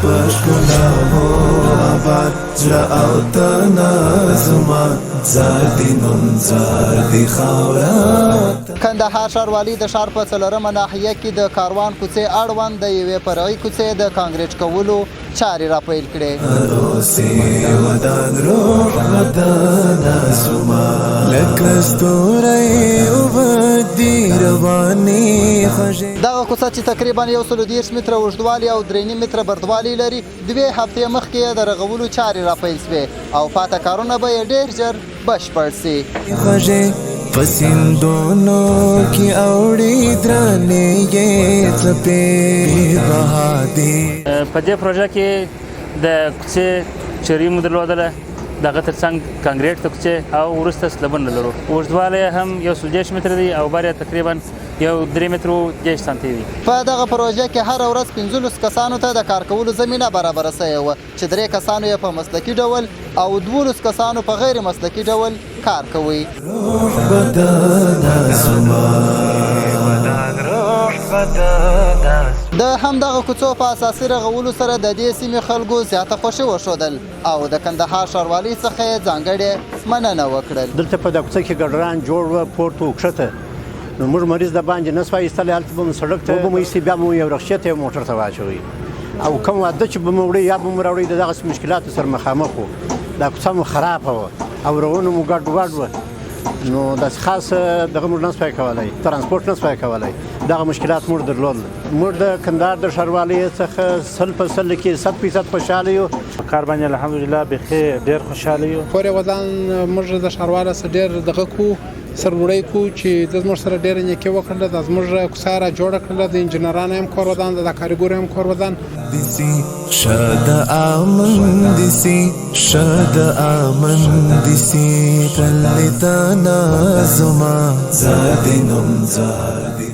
په ښکلاوو آباد زړه او تنه زما ځار دي نوم ځار دي خاوره. کندهار ښاروالۍ د ښار په څلورمه ناحیه کې د کاروان کوڅې اړوند د یوې فرعي کوڅې د کانکریټ کولو چارې راپیل کړې. روسي ودان روح بدن زما لکه ستوری وبدي رواني خوږې. دغه کوڅه چې تقریبا 130 متره اوږدوالی او 3.5 متره بردوالی لري، دوې هفتې مخکې یې د رغولو چارې راپیل شوې او پاته کارونه به یې ډېر ژر بشپړ شي. خوږې په سیندونو کې اوړي درنې یې څپې بها دي. په دې پروژه کې د کوڅې چرې مو درلودله، د هغه ترڅنګ کانکریټ د کوڅې او وروسته سلبونه لرو. اوږدوالی یې هم 130 متره دی او بر یې تقریبا یو 3 مترو 30 سانتي دی. په دغه پروژه کې هره ورځ 15 کسانو ته د کار کولو زمینه برابره شوې وه، چې 3 کسانو یې په مسلکي ډول او 12 کسانو په غیر مسلکي ډول کار کوي. روح بدن زما د همدغه کوڅو په اساسي رغولو سره د دې سیمې خلکو زیاته خوښي وښودل او د کندهار ښاروالۍ څخه یې ځانګړې مننه وکړل. دلته په دا کوڅه کې ګډران جوړ وه پورته او کښته، نو موږ مریض د باندې نه سوای ایستلی، هلته به مو سړک ته وبه مو ایستي، بیا مو یو رخشې ته یو موټر ته واچوي او کوم واده چې به مو وړي یا به مو راوړي د دغسې مشکلاتو سره مخامخ وو. دا کوڅه مو خرابه وه او رغونه مو ګډ وډ وه، نو داسې خاص دغه موږ نه سوای کولی، ترانسپورت نه سوای کولی، دغه مشکلات موږ درلودل. موږ د کندهار د ښاروالۍ څخه 100 په 100 کې 100% خوشحاله یو. په کار باندې الحمدلله بیخي ډېر خوشحاله یو. کور یې ودان، موږ د ښاروال څخه ډېر دغه کوو، سرلوړی کوو چې د زموږ سره ډېره نیکي وکړله، دا زموږ کوڅه را جوړه کړله، د انجینرانو هم کور ودان، د کاریګرو هم کور ودان. دسی شاد آمن دسی شاد آمن دسی پلتا نازما زاد نم زاد.